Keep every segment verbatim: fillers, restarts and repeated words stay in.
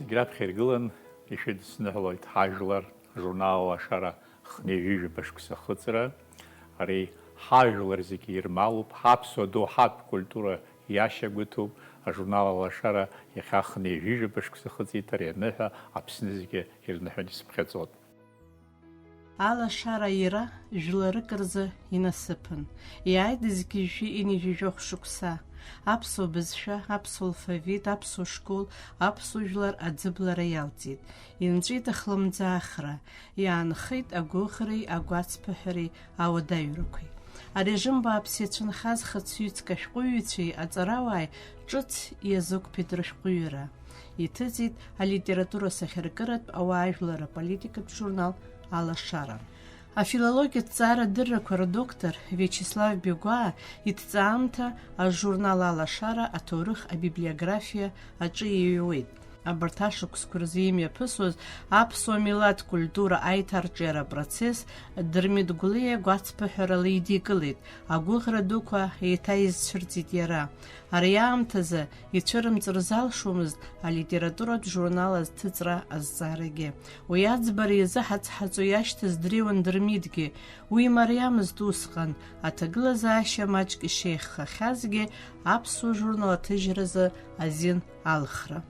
Зегь раԥхьа иргылан, ишәыдысныҳәалоит ҳажәлар журнал Алашара хынҩажәижәаба шықәса ахыҵра. Ари ҳажәлар зегьы ирмалуп, ҳаԥсуа доуҳатә культура иашьагәыҭуп. Ажурнал Алашара иахьа хынҩажәижәаба шықәса ахыҵит, ари аныҳәа Аԥсны зегьы ирныҳәан исыԥхьаӡоит. Алашара иара жәларык рзы инасыԥын. Иааит зқьи жәшәи ҩынҩажәи жәохә шықәса. Аԥсуа бызшәа, аԥсуа алфавит, аԥсуа школ, аԥсуа жәлар аӡыблара иалҵит. Инҵәеит ахлымӡаахра, иаанхеит агәыӷреи агәацԥыҳәареи ауадаҩрақәеи. Арежим бааԥс иацәынхаз хыцҩыҵк ашәҟәыҩҩцәеи аҵарауааи ҿыц иазықәԥеит рышәҟәыҩҩра. Иҭыҵит алитература сахьаркыратә ауаажәлар аполитикатә журнал Алашара. Афилологиатә ҭҵаарадыррақәа рдоктор Виачеслав Бегәаа иҭҵаамҭа ажурнал Алашара аҭоурых абиблиографиа аҿы иҩуеит. Абарҭ ашықәсқәа рзы имҩаԥысуаз аԥсуа милаҭ культура аиҭарҿиара апроцесс Дырмит Гәлиа гәацԥыҳәарала идикылеит, агәыӷра дуқәа еиҭа изцәырҵит иара. Ари аамҭазы ицәырымҵыр залшомызт алитературатә журнал азҭыҵра азҵаарагьы. Уи аӡбара изыҳаҵҳаҵо иашьҭаз дреиуан Дырмитгьы. Уи имариамызт усҟан, аҭагылазаашьа маҷк ишеиӷьхахьазгьы, аԥсуа журнал аҭыжьразы азин алхра.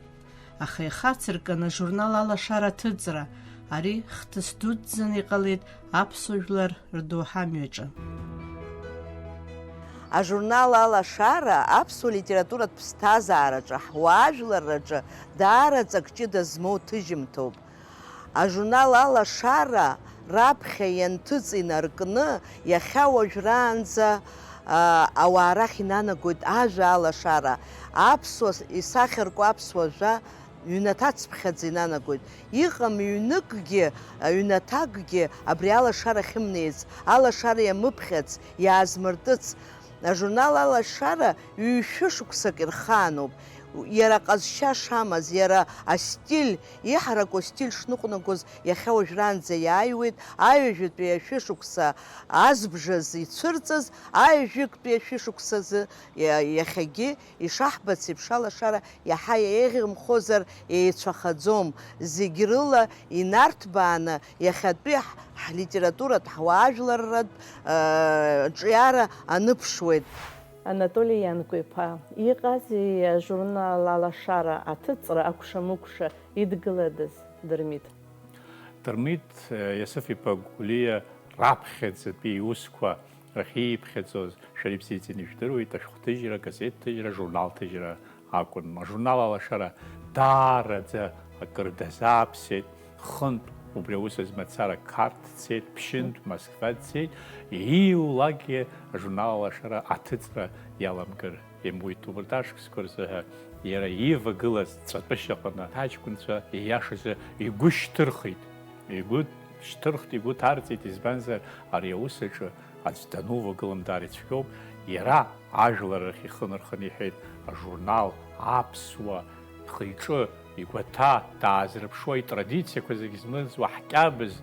Аха ихацыркын ажурнал Алашара аҭыҵра, ари хҭыс дуӡӡаны иҟалеит аԥсуа жәлар рдоуҳа амҩаҿы. Ажурнал Алашара аԥсуа литературатә ԥсҭазаараҿы, ҳуаажәларраҿы даараӡа ак ҷыда змоу ҭыжьымҭоуп. Ажурнал Алашара раԥхьа ианҭыҵ инаркны, иахьа уажәраанӡа, а, ауаа рахь инанагоит ажәа алашара, аԥсуа, исахьарку аԥсуа жәа ҩнаҭацыԥхьаӡа инанагоит. Иҟам ҩныкгьы, ҩнаҭакгьы абри алашара ахьымнеиц, алашара иамыԥхьац, иаазмыртыц. Ажурнал Алашара ҩ-шәышықәсак ирхаануп. Иара аҟазшьа шамаз, иара астиль, иҳараку астиль шныҟәнагоз иахьа уажәраанӡа иааиуеит, аҩажәатәи ашәышықәса азбжазы ицәырҵыз, аҩажәиктәи ашәышықәсазы иа-, иахьагьы ишаҳбац еиԥш алашара иаҳа еиӷьымхозар еицәахаӡом, зегь рыла инарҭбааны иахьатәи ҳ-, ҳлитературатә, ҳуаажәларратә, э, ҿиара аныԥшуеит. Анатоли Ианкәа-иԥа, иҟазеи ажурнал Алашара аҭыҵра акәша-мыкәша идгыладаз, Дырмит? Дырмит, э, Иасыф-иԥа Гәлиа раԥхьаӡатәи иусқәа рахьиԥхьаӡоз шәара ибзиаӡаны ижәдыруеит, ашәҟәҭыжьра, агазеҭҭыжьра, ажурналҭыжьра акәын. Ажурнал Алашара даараӡа акыр дазааԥсеит, хынтә убри аус азы мацара Қарҭ дцеит, Ԥшьынтә, Москва дцеит, ииулакгьы ажурнал Алашара аҭыҵра иаламгар имуит. Убарҭ ашықәсқәа рзы ҳәа иара иивагылаз ҵәатәышьаҟны аҷкәынцәа ииашазы игәы шьҭырхит. Игәы шьҭырхт, игәы ҭарҵеит, избанзар, ари аус аҿы аӡә данувагылам даара ицәгьоуп. Иара ажәлар рахь ихы нарханы иҳәеит, ажурнал аԥсуа ихы-иҿы, игәаҭа, даазырԥшуа, итрадициақәа зегь змыӡуа, ҳкьабз,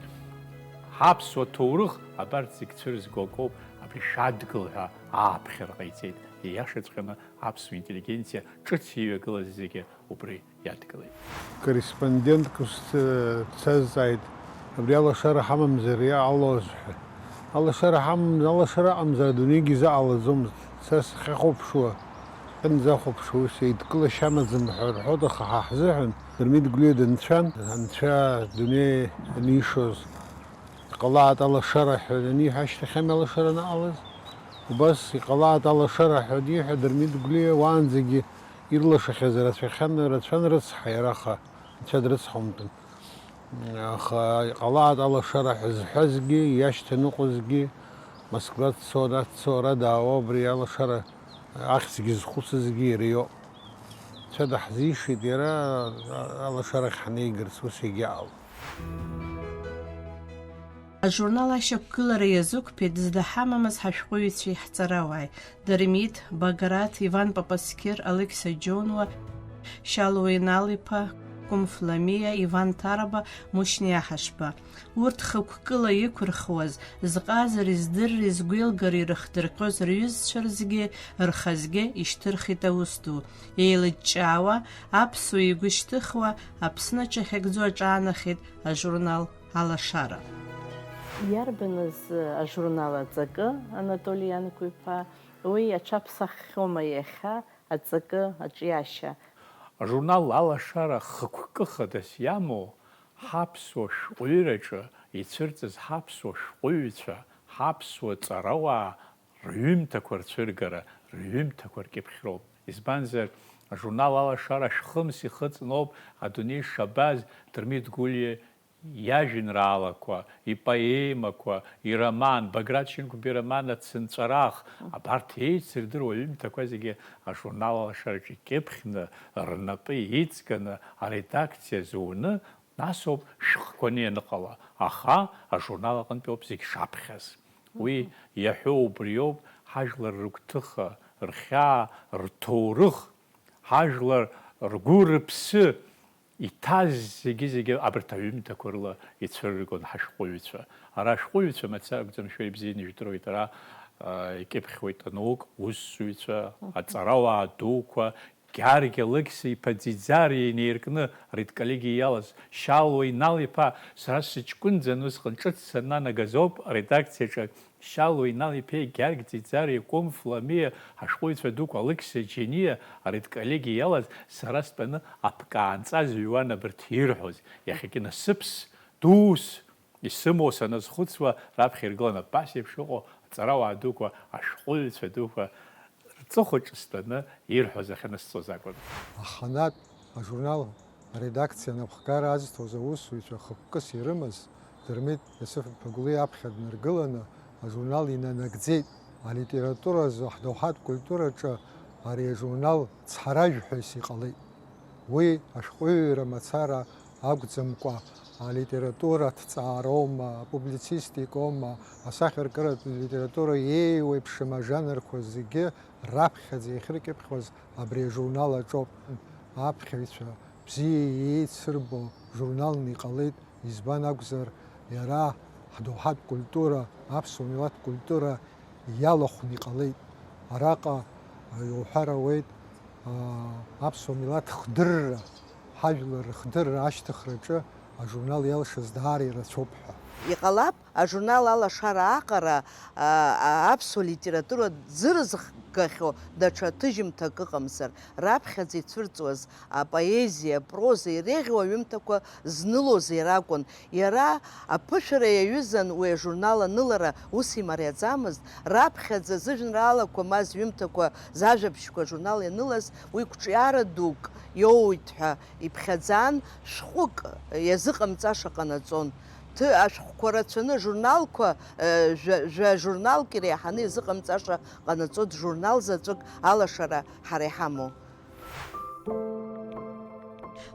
ҳаԥсуа ҭоурых, абарҭ зегь цәырызго акоуп, абри шәадгыл ҳәа ааԥхьара ҟаиҵеит. Ииашаҵәҟьаны аԥсуа интеллигенциа ҿыц иҩагылаз зегьы убри иадгылеит. Корреспондентк ус дсазҵааит, абри алашара ҳамамзар иҟалоз ҳәа. Алашара ҳамам-, алашара аҟамзар адунеигьы изыҟалаӡомызт. Сара сахьахәаԥшуа, сахьынӡахәаԥшуа, ус еидкылашьа амаӡам ҳәа рҳәоит, аха ҳа ҳзыҳәан Дырмит Гәлиа данцәа, анцәа адунеи анишоз, иҟалааит алашара ҳәа аниҳәа ашьҭахь ами алашара анаҟалаз. Убас иҟалааит алашара ҳәа аниҳәа Дырмит Гәлиа уаанӡагьы ирлашахьаз рацәахьан, рацәан рыцҳа иара, аха анцәа дрыцҳаумтәын. Аха иҟалааит алашара ҳәа зҳәазгьы, иашьҭаныҟәозгьы, Москва дцо, ара дцо, ара даауа, убри алашара ахьӡгьы зхәыцызгьы иара иоуп. Анцәа даҳзишеит, иара алашарахь ҳнеигарц ус егьаҟалом. Ажурнал ашьақәгылара иазықәԥеит зда ҳамамыз ҳашәҟәыҩҩцәеи ҳҵарауааи, Дырмит, Баграт, Иван Папасқьыр, Алықьса Џьонуа, Шьалуа Инал-иԥа, Кәымф Ламиа, Иван Ҭарба, Мушьни Аҳашба. Урҭ хықәкыла иқәырхуаз, зҟазареи здырреи згәеилгареи ирыхдырҟьоз рҩызцәа рзгьы, рхазгьы ишьҭырхит аус ду. Еилыҷҷаауа, аԥсуа игәы шьҭыхуа, Аԥсны аҿы ахьакӡоу аҿаанахеит ажурнал Алашара. Иарбаныз ажурнал аҵакы, Анатоли Ианқәиԥа, уи аҽаԥсаххьоума иахьа аҵакы аҿиашьа? Ажурнал Алашара хықәкы хадас иамоу, ҳаԥсуа шәҟәыҩҩраҿы ицәырҵыз ҳаԥсуа шәҟәыҩҩцәа, ҳаԥсуа ҵарауаа рҩымҭақәа рцәыргара, рҩымҭақәа ркьыԥхьроуп. Избанзар, ажурнал Алашара шәхымс ихыҵноуп адунеи шабаз Дырмит Гәлиа иажәеинраалақәа, ипоемақәа, ироман, Баграт Шьынқәба ироман Ацынҵәарах, абарҭ еицырдыруа аҩымҭақәа зегьы ажурнал Алашараҿы икьыԥхьны, рнапы иҵганы, аредакциа зуны, насоуп шәҟәқәа аныҟала, аха ажурнал аҟынтәи ауп зегь шаԥхьаз. Уи иаҳәо убриоуп, ҳажәлар рыгәҭыха, рхьаа, рҭоурых, ҳажәлар ргәы-рыԥсы иҭаз зегьы-зегьы абарҭ аҩымҭақәа рыла ицәырыргон ҳашәҟәыҩҩцәа. Ара ашәҟәыҩҩцәа мацара акәӡам, шәара ибзианы ижәдыруеит, ара, а, икьыԥхьуеит анаук усзуҩцәа, аҵарауаа дуқәа, Георги Алықьса-иԥа Ӡиӡариа инеиркны аредколлегиа иалаз Шьалуа Инал-иԥа, сара сыҷкәынӡан усҟан, ҿыц саннанагаз ауп аредакциаҿы Шьалуа Инал-иԥеи Георги Ӡиӡариеи Кәымф Ламиа ҳашәҟәыҩҩцәа дуқәа Алықьса Џьениа аредколлегиа иалаз сара стәаны аԥкаанҵа зыҩуан абарҭ ирҳәоз, иахьагьы насыԥс дус исымоу саназхәыцуа, раԥхьа иргылан абас еиԥш ыҟоу аҵарауаа дуқәа, ашәҟәыҩҩцәа дуқәа рҵыхәаҿы стәаны ирҳәоз ахьанысҵоз акәын. Аханатә ажурнал аредакциа анапхгара азҭоз аусзуҩцәа хықәкыс ирымаз Дырмит Иасыф-иԥа Гәлиа аԥхьа днаргыланы ажурнал инанагӡеит. Алитература азы ҳдоуҳатә культураҿы ари ажурнал цҳаражәҳәаҩыс иҟалеит. Уи ашәҟәыҩҩра мацара акәӡамкәа, алитература аҭҵаароума, апублицистикоума, асахьаркыратә литература еиуеиԥшым ажанрқәа зегьы раԥхьаӡа иахьыркьыԥхьуаз абри ажурнал аҿоуп. Аԥхьаҩцәа бзиа еицырбо журналны иҟалеит, избан акәзар, иара ҳдоуҳатә культура, аԥсуа милаҭ культура иалахәны иҟалеит. Араҟа, а, иуҳәар ауеит, а, аԥсуа милаҭ хдырра, ҳажәлар рыхдырра ашьҭыхраҿы ажурнал иалшаз даара ирацәоуп ҳәа. Иҟалап, ажурнал Алашара аҟара, а, а, аԥсуа литература дзырызхгахьоу даҽа ҭыжьымҭак ыҟамзар, раԥхьаӡа ицәырҵуаз апоезиа, апроза иреиӷьу аҩымҭақәа знылоз иара акәын. Иара аԥышәара иаҩызан уи ажурнал анылара, ус имариаӡамызт, раԥхьаӡа зыжәеинраалақәа ма зҩымҭақәа, зажәабжьқәа ажурнал ианылаз, уи қәҿиара дук иоуит ҳәа иԥхьаӡан, шәҟәык иазыҟамҵаша ҟанаҵон. Ҭы-, ашәҟәқәа рацәаны ажурналқәа, э, жәа-, жәа-, журналк иреиҳаны иазыҟамҵаша ҟанаҵоит, журнал заҵәык алашара ҳара иҳамоу.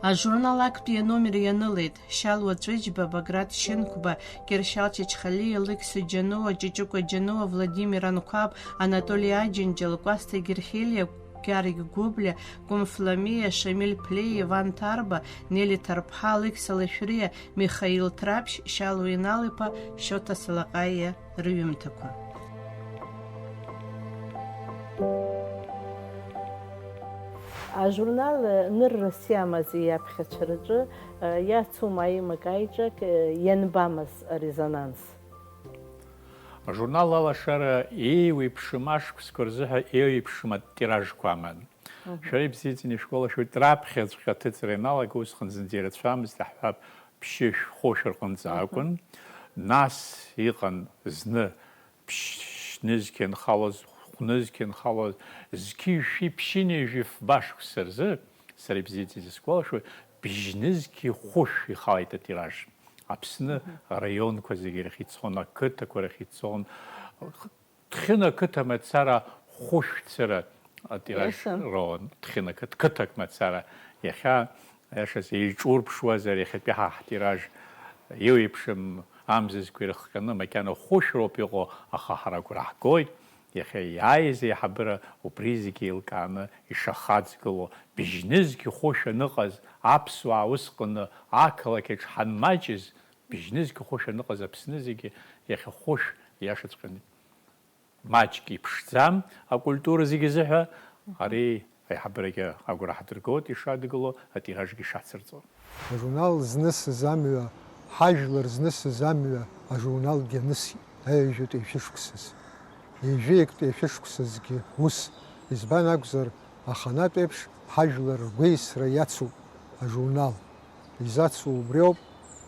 Ажурнал актәи аномер ианылеит Шьалуа Ҵәыџьба, Баграт Шьынқәба, Кьыршьал Чачхалиа, Лықьса Џьануа, Ҷыҷыкәа Џьануа, Владимир Анқәаб, Анатоли Аџьынџьал, Кәасҭа Герхелиа, Георги Гәыблиа, Кәымф Ламиа, Шамиль Ԥлеиа, Иван Ҭарба, Нели Ҭарԥҳа, Лықьса Лашәриа, Михаил Ҭраԥшь, Шьалуа Инал-иԥа, Шьоҭа Салаҟаиа рыҩымҭақәа. Ажурнал ныррас иамаз иаԥхьацәараҿы иацума аимак-аиҿак, ианбамаз арезонанс? Ажурнал Алашара еиуеиԥшым ашықәсқәа рзыҳәа еиуеиԥшым атиражқәа аман. Мгм. Шәара ибзиаӡаны ишәгәалашәоит, раԥхьаҵәҟьа аҭыҵра ианалага усҟан зынӡа ирацәамызт, иаҳҳәап, ԥшьышә, хәышә рҟынӡа акәын. Нас иҟан зны ԥшь-, нызқь ианхалоз, хә-, нызқь ианхалоз, зқьи жәшәи ԥшьынҩажәи фба шықәса рзы, сара ибзиаӡаны исгәалашәоит, бжьнызқьи хәышә ихалеит атираж. Аԥсны араионқәа зегьы рахь ицон, ақыҭақәа рахь ицон. Ҭхьына ақыҭа мацара хәышәцара атираж роуан. Ҭхьына ақыҭ-, қыҭак мацара. Иахьа, аиашаз, еиҿурԥшуазар, иахьатәи ҳа ҳтираж еиуеиԥшым амзызқәа ирыхҟьаны макьана хәышә роуп иҟоу, аха ҳара агәра ҳгоит. Иахьа иааиз аиҳабыра убри зегьы еилкааны ишахаҵгыло, быжьнызқь хәышә аныҟаз, аԥсуаа усҟаны ақалақь аҿы ҳанмаҷыз, быжьнызқь хәышә аныҟаз Аԥсны зегьы иахьа хәышә иашаҵәҟьаны маҷк иԥшӡам, акультура зегьы азыҳәа. Ари аиҳабырагьы агәра ҳдыргоит ишадгыло, атиражгьы шацырҵо. Ажурнал знысыз амҩа, ҳажәлар знысыз амҩа ажурналгьы анысит, аҩажәатәи ашәышықәсаз. Ҩажәи актәи ашәышықәсазгьы ус. Избан акәзар, аханатә еиԥш ҳажәлар ргәеисра иацуп ажурнал. Изацу убриоуп,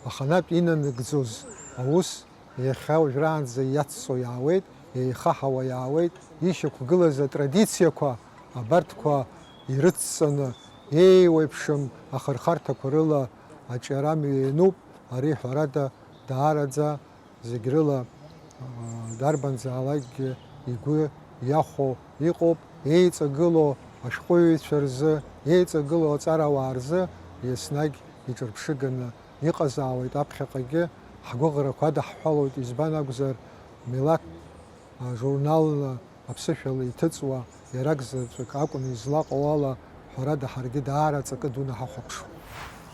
аханатә инанагӡоз аус иахьа уажәраанӡа иацҵо иаауеит, еихаҳауа иаауеит, ишьақәгылаз атрадициақәа абарҭқәа ирыцҵаны, еиуеиԥшым ахырхарҭақәа рыла аҿиарамҩа иануп, ари ҳәарада даараӡа зегь рыла, аа, дарбанзаалакгьы игәы иахәо иҟоуп, еиҵагылоу ашәҟәыҩҩцәа рзы, еиҵагылоу аҵарауаа рзы еснагь иҿырԥшыганы иҟазаауеит аԥхьаҟагьы, ҳгәыӷрақәа адаҳҳәалоит, избан акәзар, милаҭ, аа, журналла аԥсышәала иҭыҵуа иарак заҵәык акәны излаҟоу ала, ҳәарада, ҳаргьы даара аҵакы дуны ҳахәаԥшуан.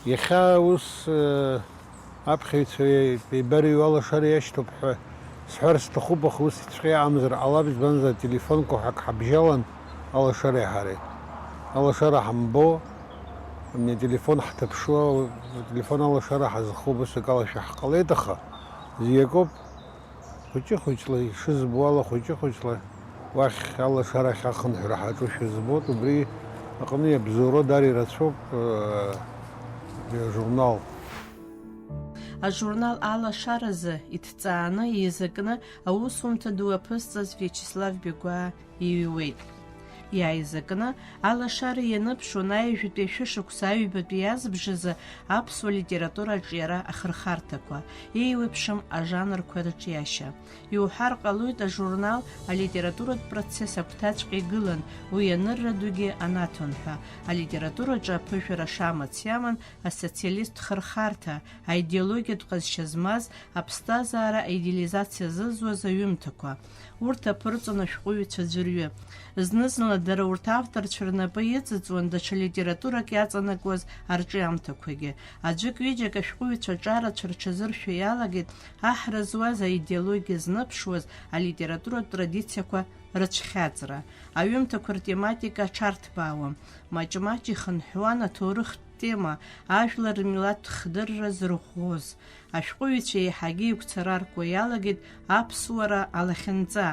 Иахьа ус, э, аԥхьаҩцәа еибарыҩуа алашара иашьҭоуп ҳәа сҳәар сҭахуп, аха ус иҵәҟьа иҟамзар ҟалап, избанзар, ателефонқәа ҳәа ак ҳабжьалан алашареи ҳареи. Алашара ҳамбо, ателефон ҳҭаԥшуа, ателефон алашара ҳазхоу убас акала шәаҳҟалеит, аха зегь акоуп. Хәыҷы-хәыҷла ишызбо ала, хәыҷы-хәыҷла уахь алашарахь ахынҳәра ҳаҿушәа збоит, убри аҟны иабзоуроу даара ирацәоуп, э, ажурнал. Ажурнал алашаразы иҭҵааны, еизакны аусумҭа ду аԥызҵаз Виачеслав Бегәаа иҩуеит. Иааизакны, алашара ианыԥшуан аҩажәатәи ашәышықәса аҩбатәи азбжазы аԥсуа литература аҿиара ахырхарҭақәа, еиуеиԥшым ажанрқәа рыҿиашьа. Иуҳәар ҟалоит, ажурнал алитературатә процесс агәҭаҵәҟьа игылан, уи анырра дугьы анаҭон ҳәа, алитератураҿы аԥыжәара шамац иаман асоциалисттә хырхарҭа, аидеологиатә ҟазшьа змаз, аԥсҭазаара аидеализациа зызуаз аҩымҭақәа. Урҭ аԥырҵон ашәҟәыҩҩцәа аӡәырҩы. Зны-зынла дара урҭ авторцәа рнапы иҵыҵуан даҽа литературак иаҵанакуаз арҿиамҭақәагьы. Аӡәык-ҩыџьак ашәҟәыҩҩцәа аҿарацәа рҽазыршәо иалагеит аҳра зуаз, аидеологиа зныԥшуаз алитературатә традициақәа рыцәхьаҵра. Аҩымҭақәа ртематика аҽарҭбаауан, маҷ-маҷ ихынҳәуан аҭоурыхтә тема, ажәлар рмилаҭтә хдырра зырӷәӷәоз. Ашәҟәыҩҩцәа еиҳагьы игәцараркуа иалагеит аԥсуара алахьынҵа,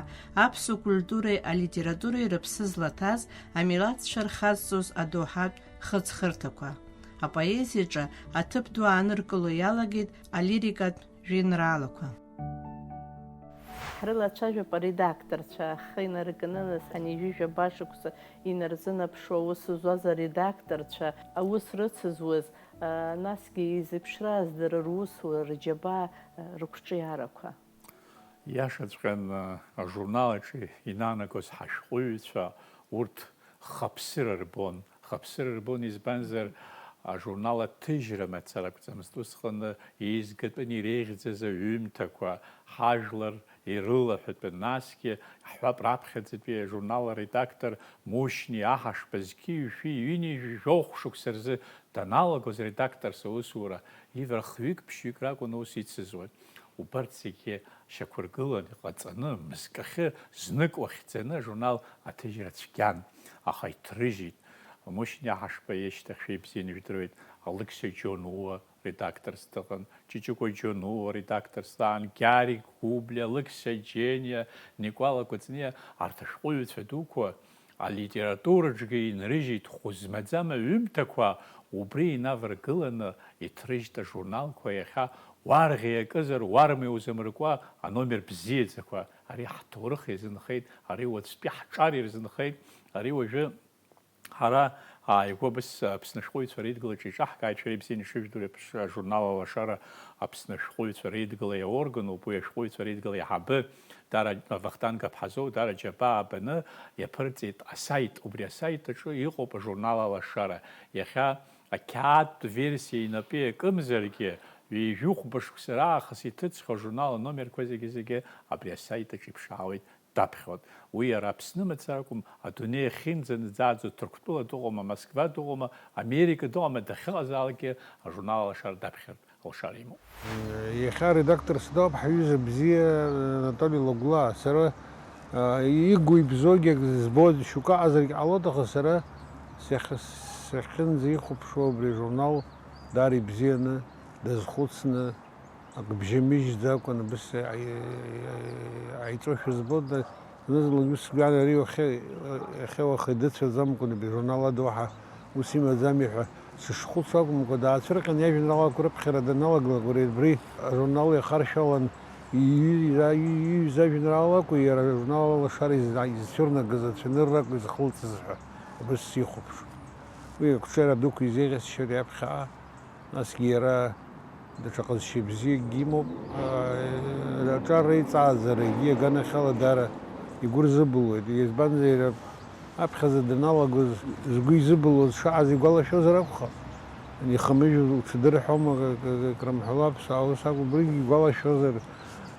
аԥсуа культуреи алитературеи рыԥсы злаҭаз, амилаҭцәа рхазҵоз адоуҳатә хыҵхырҭақәа. Апоезиаҿы аҭыԥ ду ааныркыло иалагеит алирикатә жәеинраалақәа. Ҳрылацәажәап аредакторцәа, ахы инаркны, нас, ани ҩажәа башықәса инарзынаԥшуа аус зуаз аредакторцәа, аус рыцызуаз, а, насгьы изеиԥшраз дара русура, рџьабаа, а, рықәҿиарақәа. Иашаҵәҟьан, а, ажурнал аҿы инанагоз ҳашәҟәыҩҩцәа урҭ хаԥсыра рбон. Хаԥсыра рбон, избанзар, ажурнал аҭыжьра мацара акәӡамызт. Усҟан еизгатәын иреиӷьӡаз аҩымҭақәа, ҳажәлар ирылаҳәатәын. Насгьы, ҳҳәап, раԥхьаӡатәи ажурнал аредактор Мушьни Аҳашба зқьи жәшәи ҩынҩажәи жәохә шықәса рзы даналагоз редакторс аусура, ивра хҩык-ԥшьҩык ракәын аус ицызуаз. Убарҭ зегьы шьақәыргылан иҟаҵаны, мызкахьы знык уахьӡаны ажурнал аҭыжьра цәгьан, аха иҭрыжьит. Мушьни Аҳашба ишьҭахь шәа ибзианы ижәдыруеит, Алықьса Џьонуа редакторс дыҟан, Ҷыҷыкәа Џьонуа редакторс даан, Гьарик Гәыблиа, Алықьса Џьениа, Никәала Кәыҵниа, арҭ ашәҟәыҩҩцәа дуқәа алитератураҿгьы инрыжьит хәы змаӡам аҩымҭақәа, убри инаваргыланы иҭрыжьт ажурналқәа, иахьа уарӷьа иакызар, уарма иузамыркуа аномер бзиаӡақәа, ари ҳҭоурых иазынхеит, ари уаҵәтәи ҳҿар ирзынхеит, ари уажәы ҳара ааигәа абас Аԥсны ашәҟәыҩҩцәа реидгылаҿы иҿаҳкааит, шәара ибзианы ишыжәдыруа еиԥш, ажурнал Алашара Аԥсны ашәҟәыҩҩцәа реидгылеи аоргануп, уи ашәҟәыҩҩцәа реидгыла аиҳабы Дара, Вахтанг Аԥҳазоу, Дара Џьабаа баны иаԥырҵеит асаит, убри асаит аҿы иҟоуп ажурнал Алашара. Иахьа ақьаад версиа инапы иакымзаргьы, ҩажәихәба шықәса раахыс иҭыҵхьоу ажурнал аномерқәа зегьы-зегьы абри асаит аҿы иԥшаауеит. даԥхьоит. Уи иара Аԥсны мацара акәым, адунеи ахьынӡанаӡааӡо Ҭырқәтәыла дыҟоума, Москва дыҟоума, Америка дыҟоума, дахьыҟазаалакгьы ажурнал Алашара даԥхьартә алшара имоуп. Иахьа аредакторс дыҟоуп ҳаҩыза бзиа Анатоли Лагәлаа. Сара, а, игу ибзоугьы ак збоит, шьоукы аҟазаргь ҟалоит, аха сара сахь-, сахьынӡаихәаԥшуа убри ажурнал даара ибзианы, дазхәыцны, ак бжьамыжьӡакәа, абас иааи-, иааиҵошәа збоит, зны-зынлагьы сгәы иаанагоит, ари иахьа, иахьа уаха идыцәаӡамкәан, абри ажурнал адоуҳа ус имаӡами ҳәа сышхәыцуа акәымкәа, даацәырҟьан иажәеинраалақәа рыԥхьара даналагалак, уара абри ажурнал иахаршәалан иҩ-, иҩ-, иҩыз ажәеинраалақәа, иара ажурнал Алашара изна-, изцәырнагаз ацәаныррақәа изхылҵыз ҳәа убас сихәаԥшуан. Уи ақәҿиара дуқәа изеиӷьасшьоит иаԥхьаҟа. Насгьы иара даҽа ҟазшьа бзиакгьы имоуп. Аҿар реиҵааӡарагьы аганахьала даара игәы рзыбылуеит. Избанзар, иара аԥхьаӡа даналагоз згәы изыбылуаз шаҟаз игәалашәозар акәхап. Ихамыжә уҽадырҳәома, к-, к-, крымҳәо лаԥсуа, ус акәу, убригьы игәалашәозар,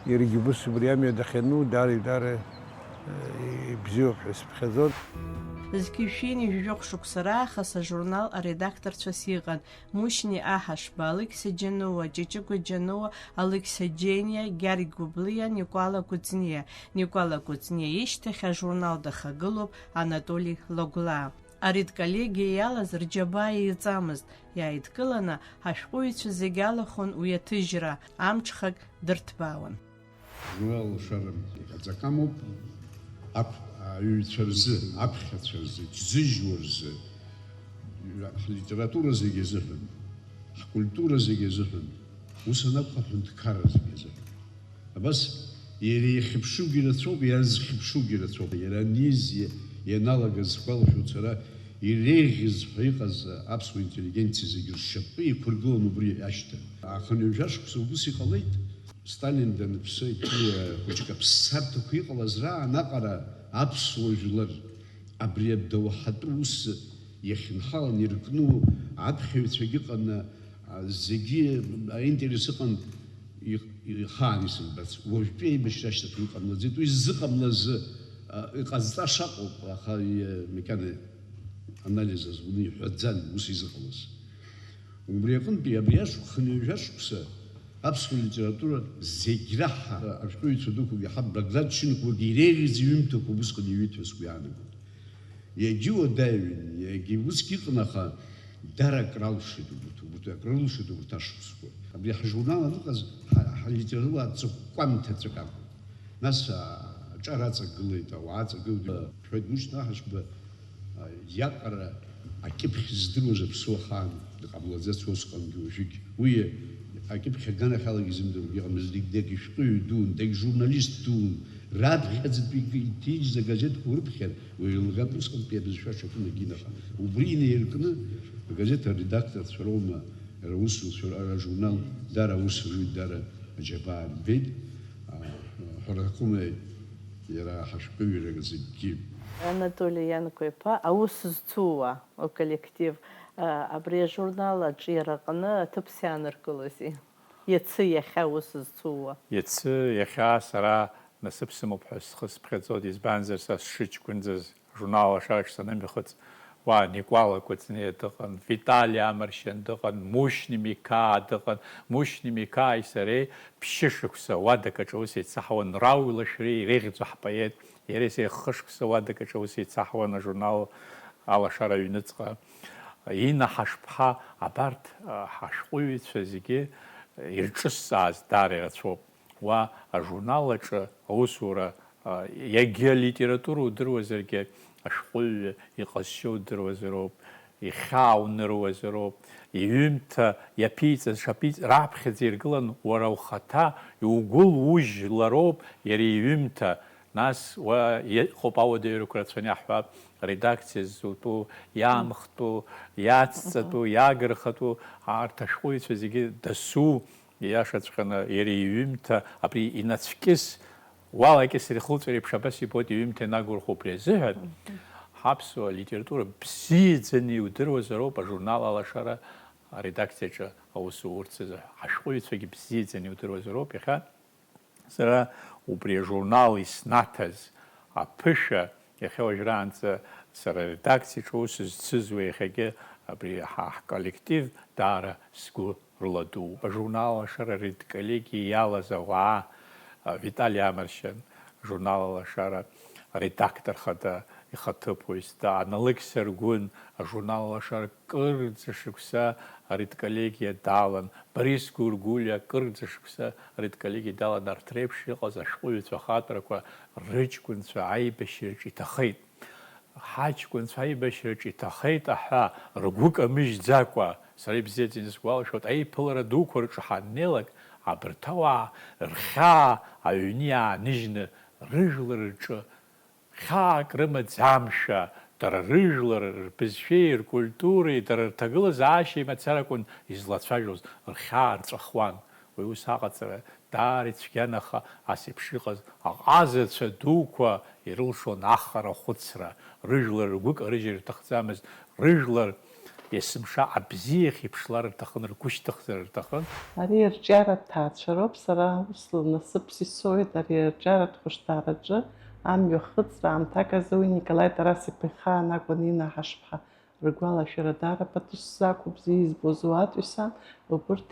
иаргьы убыс убри амҩа дахьану, даара, даара, э, ибзиоуп ҳәа сыԥхьаӡон. Зқьи жәшәи ҩынҩажәи жәохә шықәса раахыс ажурнал аредакторцәас иҟан Мушьни Аҳашба, Алықьса Џьануа, Ҷыҷыгәа Џьануа, Алықьса Џьениа, Гьаргь Гәыблиа, Никәала Кәыҵниа, Никәала Кәыҵниа ишьҭахь ажурнал дахагылоуп Анатоли Лагәлаа. Аредколлегиа иалаз рџьабаа еиҵамызт, иааидкыланы ҳашәҟәыҩҩцәа зегь алахәын уи аҭыжьра, амҽхак дырҭбаауан. Ажурнал Алашара иҟаҵакамоуп аԥ-, аҩҩцәа рзы, аԥхьацәа рзы, џьзыжьуа рзы, ҳлитература зегьы азыҳәан, ҳкультура зегьы азыҳәан, ус анакәха, аҳәынҭқарра зегьы азыҳәан. Абас иара ихьыԥшугьы рацәоуп, иара зхьыԥшугьы рацәоуп. Иара аниз, иа-, ианалагаз сгәалашәоит сара, иреиӷьыз ҳәа иҟаз аԥсуа интеллигенциа зегьы ршьапы еиқәыргылан убри ашьҭа. Ахынҩажәа шықәса убыс иҟалеит. Сталин даныԥсы, иҭи хәыҷык аԥссарҭақәа иҟалаз раан аҟара аԥсуа жәлар абри адоуҳатәы ус иахьынҳалан иркну аԥхьаҩцәагьы ыҟаны, а, зегьы аинтерес ыҟан, их-, ихаан исымбац. Уажәтәи аибашьра ашьҭахь уи ҟамлаӡеит. Уи ззыҟамлаз, а, иҟазҵаша акәхап, аха, и-, макьана анализ азуны иҳәаӡан ус изыҟалаз. Убри аҟынтәи абри ашықәс, хынҩажәа шықәса аԥсуа литература зегь раҳа ашәҟәыҩҩцәа дуқәагьы, ҳаб Баграт Шьынқәбагьы иреиӷьыз иҩымҭақәа убысҟан иҩит ҳәа сгәы иаанагоит. Иагьуадаҩын, иагьа усгьы ыҟан, аха дара акралшеит убарҭ, убарҭ акралшеит убарҭ ашықәсқәа. Абри ҳжурнал аныҟаз ҳа-, ҳлитература аҵыхәкәамҭа ҵәык акәын. Нас, а, аҿар аҵагылеит, ауаа аҵагылт, шәҳәоит, Мушьни Аҳашба, а, иаҟара акьыԥхь здыруаз аԥсуа хаан дҟамлаӡац усҟангьы уажәыгь. Уи акьыԥхь аганахьалагьы изымдыруа иҟамызт, дагь-, дагьышәҟәыҩҩы дуун, дагьжурналист дуун, раԥхьаӡатәи иҭижьыз агазеҭқәа урыԥхьар, уи лгап усҟантәи абызшәа шаҟа нагинаха. Убри инаиркны агазеҭ аредакторцәа роума, ара аусзуҩцәа, ара ажурнал дара аус руит, дара аџьабаа рбеит. А, ҳәара ҳақәымлеит иара ҳашәҟәыҩҩрак зегьгьы. Анатоли Ианкәа-иԥа, аус зцу уа, уколлектив, а, абри ажурнал аҿиараҟны аҭыԥс иааныркылози? Иацы иахьа аус зцу уа? Иацы иахьа сара насыԥ сымоуп ҳәа схы сыԥхьаӡоит, избанзар, са сшыҷкәынӡаз журнал Алашараҿ санымҩахыҵ, уа Никәала Кәыҵниа дыҟан, Витали Амаршьан дыҟан, Мушьни Миқаа дыҟан. Мушьни Миқааи сареи ԥшьышықәса уадак аҿы аус еицаҳауан, Рауль Лашәриа иреиӷьӡоу ҳпоет, иареи сареи хышықәса уадак аҿы аус еицаҳауан ажурнал Алашара аҩныҵҟа. Ина Ҳашԥҳа, абарҭ, а, ҳашәҟәыҩҩцәа зегьы ирҿысҵааз даара ирацәоуп. Уа ажурнал аҿы аусура, а, иагьа алитература удыруазаргьы, ашәҟәыҩҩы иҟазшьа удыруазароуп, ихьаа уныруазароуп, иҩымҭа иаԥиҵаз шаԥиҵ-, раԥхьаӡа иргылан уара ухаҭа, иугәылужьлароуп иара иҩымҭа. Нас уа иҟоуп ауадаҩрақәа рацәаны иаҳҳәап, редакциа зутәу, иаамхтәу, иацҵатәу, иагырхатәу, арҭ ашәҟәыҩҩцәа зегьы дасу, ииашаҵәҟьаны, иара иҩымҭа, абри инацәкьыс, уалакьысыр ихылҵәар еиԥш, абас ибоит, иҩымҭа ианагурхо убри азыҳәан, ҳаԥсуа литература бзиаӡаны иудыруазароуп ажурнал Алашара аредакциаҿы аусурҭ азы, ҳашәҟәыҩҩцәагьы бзиаӡаны иудыруазароуп, иахьа сара убри ажурнал иснаҭаз, Аԥышәа, иахьа уажәраанӡа сара аредакциаҿы аус зцызуа иахьагьы абри ҳа-, ҳколлектив даара сгәы рладууп. Ажурнал Алашара редколлегиа иалаз ауаа, а, Витали Амаршьан, ажурнал Алашара аредактор хада ихаҭыԥуаҩыс, да, Аналықь Саргәын, ажурнал Алашара кырӡа шықәса аредколлегиа далан, Борис Гургулиа кырӡа шықәса аредколлегиа далан, арҭ реиԥш иҟаз ашәҟәыҩҩцәа ахаҵәрақәа рыҷкәынцәа аибашьраҿы иҭахеит. Ҳаҷкәынцәа аибашьраҿы иҭахеит аҳәа ргәы камыжьӡакәа, сара ибзиаӡаны исгәалашәоит, аиԥылара дуқәа рҿы ҳаннеилак, абарҭ ауаа рхьаа аҩны иааныжьны, рыжәлар рҿы хьаак рымаӡамшәа, дара рыжәлар, рбызшәеи, ркультуреи, дара рҭагылазаашьеи мацара акәын излацәажәоз, рхьаа рҵәахуан. Уи ус аҟаҵара даара ицәгьан, аха ас еиԥш иҟаз аҟазацәа дуқәа ирылшон ахара-хәыцра, рыжәлар ргәы карыжьыр рҭахӡамызт, рыжәлар есымша абзиахь иԥшлар рҭахын, ргәы шьҭыхзар рҭахын. Ари арҿиаратә ҭаацәа роуп, сара ус лнасыԥс исоуеит ари арҿиаратә хәышҭаараҿы амҩа хыҵра аамҭак азы. Уи Николаи Тарас-иԥа ихаан акәын, Инна Ҳашԥҳа ргәалашәара даара пату сзақәуп, бзиа избоз уаатәыҩсан, убырҭ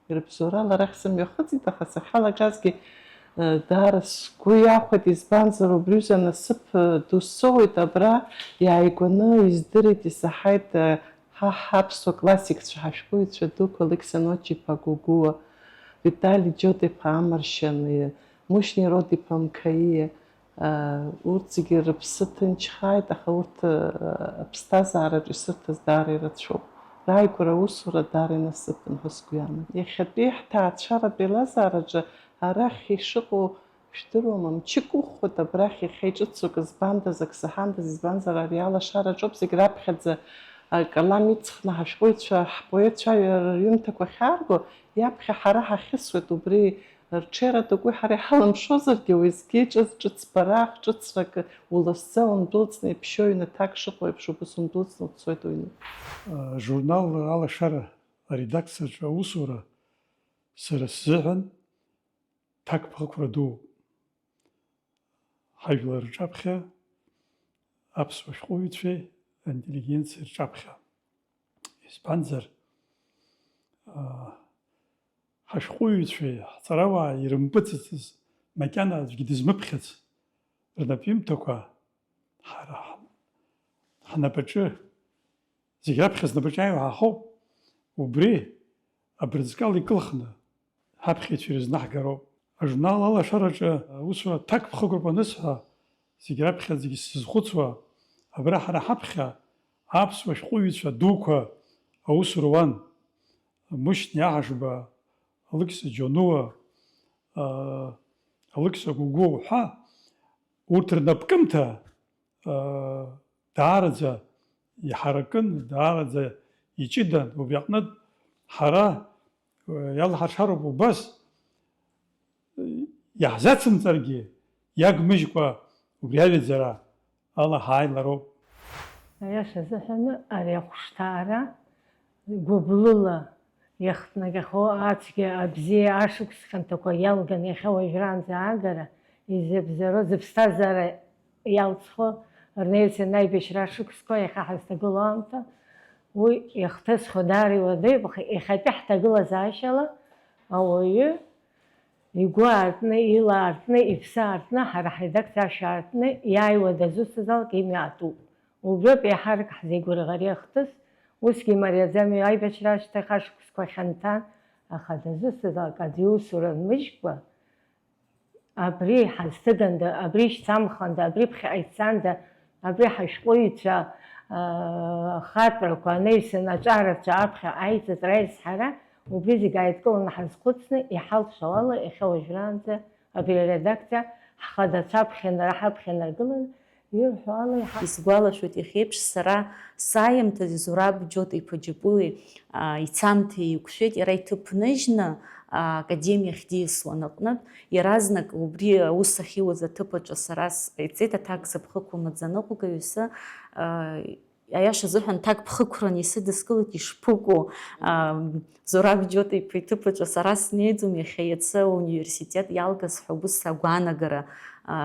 ирыбзоурала арахь сымҩахыҵит, аха сахьалаҿазгьы, э, даара сгәы иахәеит, избанзар, убриазы анасыԥ, э, ду соуеит абра, иааигәаны издырит, исаҳаит, э, ҳа ҳаԥсуа классикцәа, ҳашәҟәыҩҩцәа дуқәа Алықьса Ночи-иԥа Гогәуа, Витали Џьота-иԥа Амаршьани, Мушьни Род-иԥа Мқаииа, Урҭ зегьы рыԥсы ҭынчхааит, аха урҭ, аԥсҭазаараҿ исырҭаз даара ирацәоуп. Рааигәара аусура даара инасыԥын ҳәа сгәы иаанагоит. Иахьатәи ҳҭаацәаратә еилазаараҿы арахь ишыҟоу жәдыруама, мчык уӷәӷәоит абрахь, иахьа иҿыцу акы збандаз, акы саҳандаз, избанзар, ари алашараҿоуп зегь раԥхьаӡа акалам иҵхны ҳашәҟәыҩҩцәа, ҳпоетцәа рҩымҭақәа ахьаарго, иаԥхьа ҳара ҳахьысуеит, убри Рҽеира дакәи ҳара иҳалымшозаргьы, уеизгьы ҿыц-ҿыц бара, хә-ҿыцрак уласӡа ундәылҵны, иԥшьоу ҩнаҭак шыҟоу еиԥш, убыс ундәылҵны уцоит уҩны. Ажурнал Алашара аредакциаҿы аусура сара сзыҳәан ҭакԥхықәра дууп. Ҳажәлар рҿаԥхьа, аԥсуа шәҟәыҩҩцәеи аинтеллигенциа рҿаԥхьа. Избанзар, аа, ҳашәҟәыҩҩцәеи ҳҵарауааи ирымпыҵыҵыз макьана аӡәгьы дызмыԥхьац рнапҩымҭақәа ҳара ҳ-, ҳнапаҿы, зегь раԥхьа знапаҿы иааиуа ҳахоуп. Убри абырҵкал икылхны ҳаԥхьаҩцәа ирызнаҳгароуп. Ажурнал Алашараҿы аусура ҭакԥхықәроуп анысҳәа, зегь раԥхьа зегь сзызхәыцуа, абра ҳара ҳаԥхьа аԥсуа шәҟәыҩҩцәа дуқәа аус руан, Мушьни Аҳашба, Алықьса Џьонуа, аа, Алықьса Гәыгәуа уҳәа, урҭ рнапкымҭа, аа, даараӡа иҳаракын, даараӡа иҷыдан. Убри аҟнытә ҳара, э, иалҳаршароуп убас, э, иаҳзацымҵаргьы, иагмыжькәа убри аҩаӡара ала ҳааилароуп. Аиаша азыҳәан, ари ахәышҭаара гәыблыла иахҭнагахьоу ацәгьа абзиа ашықәс хьанҭақәа иалган иахьа уажәраанӡа аагара, изыбзоуроу, зыԥсҭазаара иалҵхьоу рнаҩсан аибашьра ашықәсқәа иахьа ҳазҭагылоу аамҭа, уи иахҭысхьоу даара иуадаҩуп, аха иахьатәи ҳҭагылазаашьала ауаҩы игәы аартны, ила аартны, иԥсы аартны, ҳара ҳредакциа ашә аартны иааиуа дызусҭазаалак имҩа аатуп. Убриоуп еиҳарак ҳзеигәырӷьари ахҭыс, усгьы имариаӡами, аибашьра ашьҭахь ашықәсқәа хьанҭан, аха дызусҭазаалак аӡәы иусура нмыжькәа, абри ҳазҭыганда, абри шьҭамхында, абри ԥхьаҟа ицанда, абри ҳашәҟәыҩҩцәа, аа, ахаҵәрақәа, анаҩсан аҿарацәа аԥхьа аиҵыҵра аизҳара, убри зегь ааидкыланы ҳазхәыцны, иҳалшауала иахьа уажәраанӡа абри аредакциа ҳхадацәа аԥхьанара, ҳаԥхьанаргыланы ирҳәо ала иҳа-. Исгәалашәоит, иахьеиԥш сара сааимҭазы Зураб Џьота-иԥа Џьапуи, аа, ицамҭа еиқәшәеит, иара иҭыԥ ныжьны, аа, академиахь диасуан аҟнытә, иаразнак убри аус ахьиуаз аҭыԥ аҿы сара сҟаиҵеит, аҭак сыԥхықәымҵан, аныҟәгаҩ асы, аа, аиаша азыҳәан, ҭакԥхықәран исыдыскылеит, ишԥыкәу, аа, Зураб Џьота-иԥа иҭыԥ аҿы сара снеиӡом, иахьа иацы ауниверситет иалгаз ҳәа убыс агәаанагара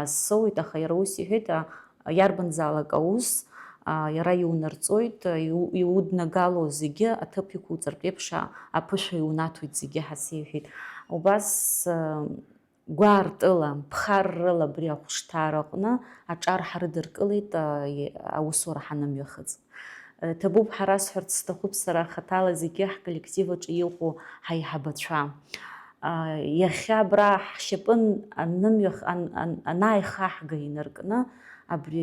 Соуит, аха иара ус иҳәеит, иарбанзаалак аус иара иунарҵоит, иуднагало зегьы аҭыԥ иқәуҵартә еиԥш аԥышәа иунаҭоит зегьы ҳәа сеиҳәеит. Убас гәаартыла, ԥхаррыла абри ахәышҭаара аҟны аҿар ҳрыдыркылеит аусура ҳанымҩахыҵ. Ҭабуп ҳәа расҳәарц сҭахуп сара хаҭала зегьы ҳколлектив аҿы иҟоу ҳаиҳабацәа. Иахьа абра ҳшьапы анымҩах-, ан-, ан-, анааихаҳга инаркны, абри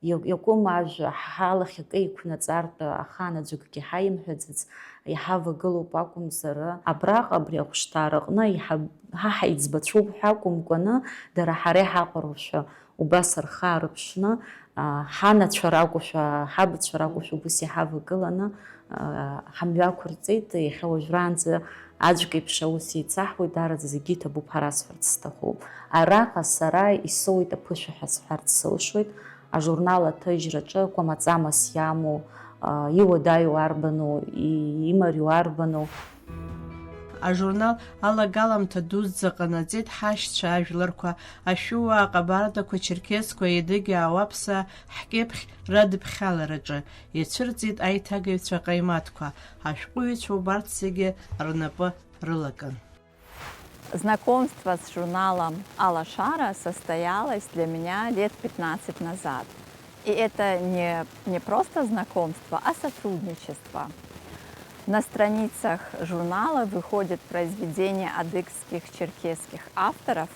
иа-, иакәым ажәа ҳалахь акы еиқәнаҵартә ахаан аӡәыкгьы ҳаимҳәаӡац, иҳавагылоуп акәымзар, абраҟа, абри ахәышҭаараҟны иҳа-, ҳа ҳаиҵбацәоуп ҳәа акәымкәаны, дара ҳара иҳаҟароушәа убас рхы аарыԥшны, ҳанацәа ракәушәа, ҳабацәа ракәушәа убас иҳавагыланы, ҳамҩақәырҵеит, иахьа уажәраанӡа аӡәк еиԥш аус еицаҳуеит, даараӡа зегьы иҭабуп ҳәа расҳәарц сҭахуп. Араҟа сара исоуеит аԥышәа ҳәа сҳәарц сылшоит, ажурнал аҭыжьраҿы кәамаҵамас иамоу, иуадаҩу арбану, имариоу арбану? Ажурнал алагаламҭа дуӡӡа ҟанаҵеит ҳашьцәа ажәларқәа, ашәыуаа, аҟабардақәа, Черкесқәа, Едыгьа, Ауаԥса ҳкьыԥхь радыԥхьалараҿы, ицәырҵит аиҭагаҩцәа аҟаимаҭқәа, ашәҟәыҩҩцәа убарҭ зегьы рнапы рылакын. Знакомство с журналом «Алашара» состоялось для меня лет пятнадцать назад. И это не, не просто знакомство, а сотрудничество. На страницах журнала выходят произведения адыгских, черкесских авторов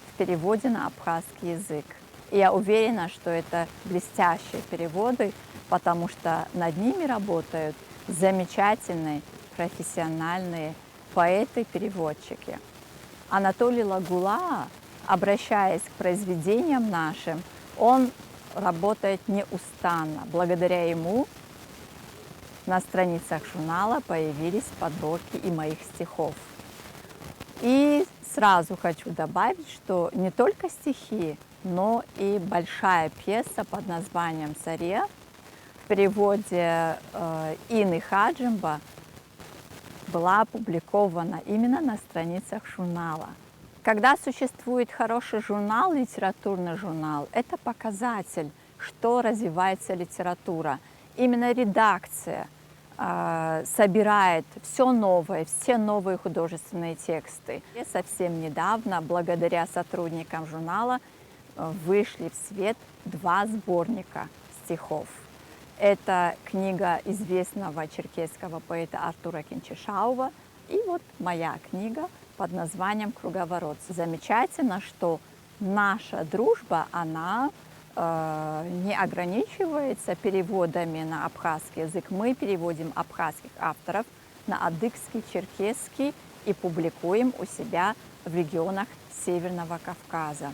в переводе на абхазский язык. И я уверена, что это блестящие переводы, потому что над ними работают замечательные профессиональные поэты-переводчики. Анатолий Лагула, обращаясь к произведениям нашим, он работает неустанно. Благодаря ему на страницах журнала появились подборки и моих стихов. И сразу хочу добавить, что не только стихи, но и большая пьеса под названием «Саре» в переводе э, Инны Хаджимба была опубликована именно на страницах журнала. Когда существует хороший журнал, литературный журнал, это показатель, что развивается литература. Именно редакция э, собирает все новое, все новые художественные тексты. И совсем недавно, благодаря сотрудникам журнала, э, вышли в свет два сборника стихов. Это книга известного черкесского поэта Артура Кинчишаува и вот моя книга под названием «Круговорот». Замечательно, что наша дружба, она э, не ограничивается переводами на абхазский язык. Мы переводим абхазских авторов на адыгский, черкесский и публикуем у себя в регионах Северного Кавказа.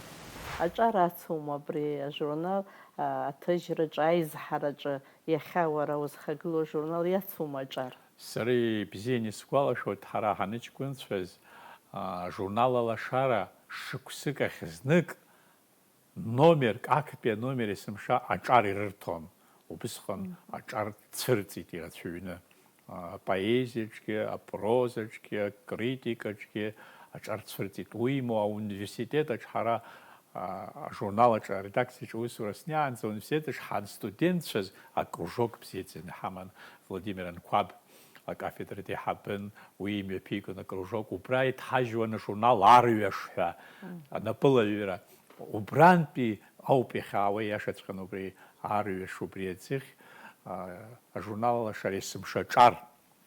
Аҿар ацума абри ажурнал аҭыжьраҿы, аизҳараҿы иахьа уара узхагылоу ажурнал иацума аҿар? Сара ибзианы исгәалашәоит, ҳара ҳаныҷкәынцәаз, ажурнал Алашара шықәсык ахь знык номерк, актәи аномер есымша аҿар ирырҭон. Убысҟан аҿар цәырҵит ирацәаҩны. Апоезиаҿгьы, апрозаҿгьы, акритикаҿгьы аҿар цәырҵит. Уимоу, ауниверситет аҿы ҳара, а, ажурнал аҿы аредакциаҿы аусура сниаанӡа, ауниверситет аҿы ҳанстудентцәаз акружок бзиаӡаны иҳаман. Владимир Анқәаб акафедра деиҳабын, уи имҩаԥигон акружок. Убра иҭҳажьуан ажурнал Арҩаш ҳәа анапылаҩра. Убрантәи ауп иахьаауа, иашаҵәҟьаны убри арҩаш, убри аӡыхь, а, ажурнал Алашара есымша аҿар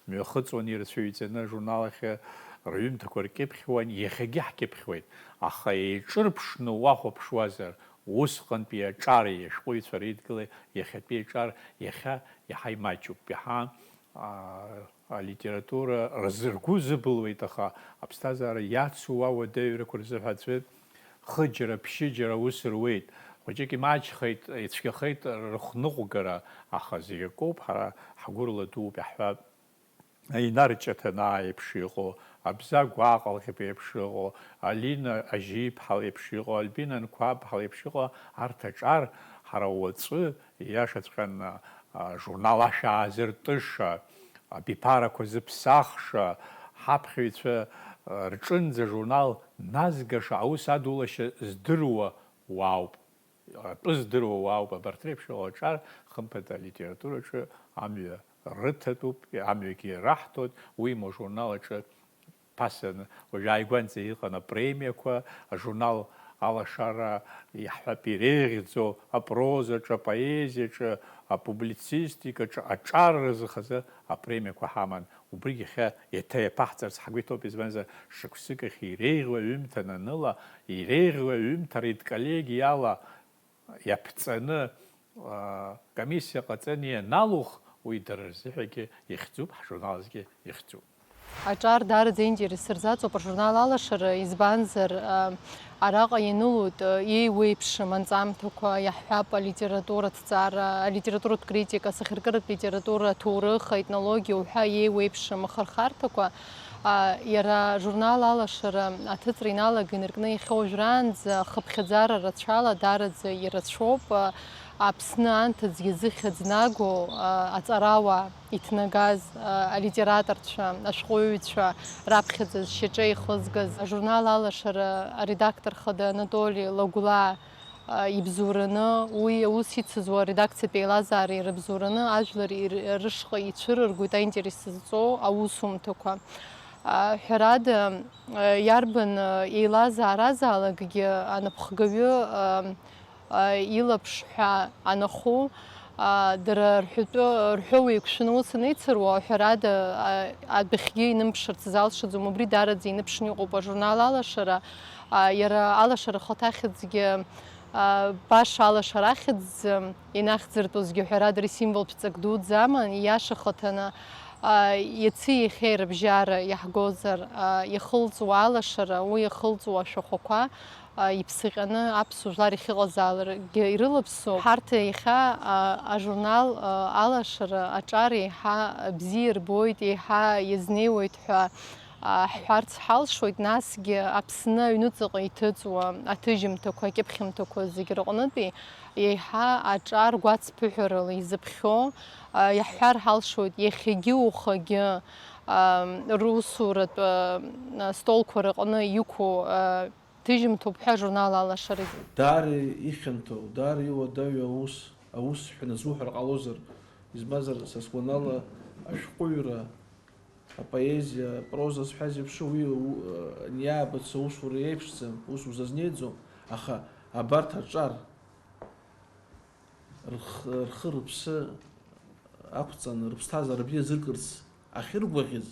мҩахыҵуан ирацәаҩӡаны, ажурнал ахь рҩымҭақәа ркьыԥхьуан, иахьагьы ҳкьыԥхьуеит, аха еиҿырԥшны уахәаԥшуазар, усҟантәи аҿари ашәҟәыҩҩцәа реидгылеи иахьатәи аҿар иахьа иаҳа имаҷуп, иаҳа, а, алитература рзы-, ргәы зыбылуеит, аха аԥсҭазаара иацу ауадаҩрақәа рзыҳәа аӡәы хыџьара, ԥшьыџьара аус руеит. Хәыҷык имаҷхеит, ицәгьахеит рыхныҟәгара, аха зегь акоуп, ҳара ҳгәырла дууп иаҳҳәап. Инар Ҷаҭанаа еиԥш иҟоу, Абзагә Аҟалӷьба еиԥш иҟоу, Алина Ажьиԥҳа леиԥш иҟоу, Альбина Нқәабҳа леиԥш иҟоу, арҭ аҿар ҳара уаҵәы, ииашаҵәҟьаны, а, журнал ашәа аазыртыша, абиԥарақәа зыԥсахша, ҳаԥхьаҩцәа, а, рҿынӡа журнал назгаша аус адулашьа здыруа уаауп, атәы здыруа уаауп, абарҭ реиԥш ала аҿар, хымԥада, алитератураҿы амҩа рыҭатәуп, амҩагьы раҳҭоит, уимоу ажурнал аҿы ԥасаны, уажә ааигәанӡа иҟан апремиақәа, ажурнал Алашара, иаҳҳәап, иреиӷьӡоу апрозаҿы, апоезиаҿы, апублицистикаҿы аҿар рзы хазы апремиақәа ҳаман. Убригь иахьа еиҭа иаԥаҳҵарц ҳгәы иҭоуп, избанзар, шықәсык ахь иреиӷьу аҩымҭа ананыла, иреиӷьу аҩымҭа аредколлегиала иаԥҵаны, аа, комиссиа ҟаҵаны ианалух, уи дара рзыҳәагьы ихьӡуп, ҳжурнал азгьы ихьӡуп. Аҿар даараӡа интересс рзаҵоуп ажурнал Алашара, избанзар, аа, араҟа ианылоит, аа, еиуеиԥшым анҵамҭақәа, иаҳҳәап, алитературатә ҭҵаара, алитературатә критика, асахьаркыратә литература, аҭоурых, аетнологиа уҳәа еиуеиԥшым ахырхарҭақәа. А, иара ажурнал Алашара аҭыҵра иналаган иркны иахьа уажәраанӡа хыԥхьаӡара рацәала даараӡа ирацәоуп. А, Аԥсны анҭыҵ иазыхьӡ нагоу, а, аҵарауаа иҭнагаз, а, алитераторцәа, ашәҟәыҩҩцәа раԥхьаӡа зшьаҿа ихызгаз ажурнал Алашара аредактор хада Анатоли Лагәлаа а, ибзоураны, уи аус ицызуа аредакциатә еилазаара ирыбзоураны ажәлар ир-, рышҟа ицәырыргоит аинтерес зҵоу аусумҭақәа. А, ҳәарада, а, иарбан, а, еилазааразаалакгьы анапхгаҩы, а, а, илаԥш ҳәа анахәы, а, дара рҳәатәы, рҳәоу еиқәшәаны ус анеицыруа, ҳәарада, а, адәахьгьы инымԥшырц залшаӡом, убри даараӡа иныԥшны иҟоуп ажурнал Алашара, а, иара Алашара ахаҭахьӡгьы, а, баша Алашара ахьӡ инахьӡыртәузгьы, ҳәарада, рсимволтә ҵак дуӡӡа аман, ииаша ахаҭаны, а, иаци иахьеи рыбжьара иаҳгозар, а, иахылҵуа алашара, уи иахылҵуа ашәахәақәа, а, иԥсаҟьаны аԥсуа жәлар иахьыҟазаалакгьы ирылаԥсоуп. Ҳарҭ иахьа, а, ажурнал, а, Алашара аҿар еиҳа бзиа ирбоит, еиҳа иазнеиуеит ҳәа, а, ҳҳәарц ҳалшоит, насгьы Аԥсны аҩныҵҟа иҭыҵуа аҭыжьымҭақәа, акьыԥхьымҭақәа зегь рыҟнытәи еиҳа аҿар гәацԥыҳәарала изыԥхьо, а, иаҳҳәар ҳалшоит, иахьагьы ухагьы, а, русуратә, а, столқәа рыҟны иқәу, а, ҭыжьымҭоуп ҳәа ажурнал Алашара. Даара ихьанҭоу, даара иуадаҩу аус, аус ҳәа назуҳәар ҟалозар, избанзар, са сгәанала, ашәҟәыҩра, апоезиа, апроза зҳәаз еиԥш, уи у-, аниаабыц аусура иеиԥшӡам, ус узазнеиӡом, аха абарҭ аҿар рх-, рхы-рыԥсы ақәҵаны, рыԥсҭазаара бзиа зыркырц ахьыргәаӷьыз,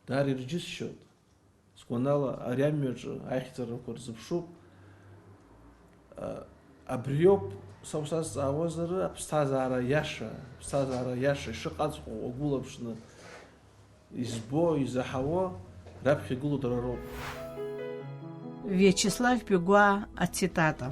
даара ирџьысшьоит. Сгәанала, ари амҩаҿы аихьӡарақәа рзыԥшуп. А, абриоуп, са усазҵаауазар, аԥсҭазаара иаша, аԥсҭазаара иаша ишыҟаҵәҟьоу уагәылаԥшны избо, изаҳауа, раԥхьа игылоу дара роуп. Виачеслав Бегәаа ацитата.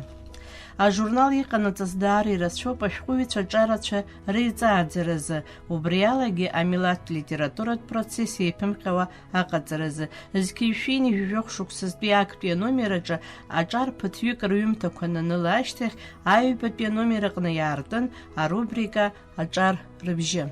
Ажурнал иҟанаҵаз даара ирацәоуп ашәҟәыҩҩцәа аҿарацәа реиҵааӡаразы, убри алагьы амилаҭтә литературатә процесс еиԥымҟьауа аҟаҵаразы. Зқьи жәшәи ҩынҩажәи жәохә шықәсазтәи актәи аномер аҿы аҿар ԥыҭҩык рҩымҭақәа ананыла ашьҭахь, аҩбатәи аномер аҟны иаартын арубрика «Аҿар рыбжьы».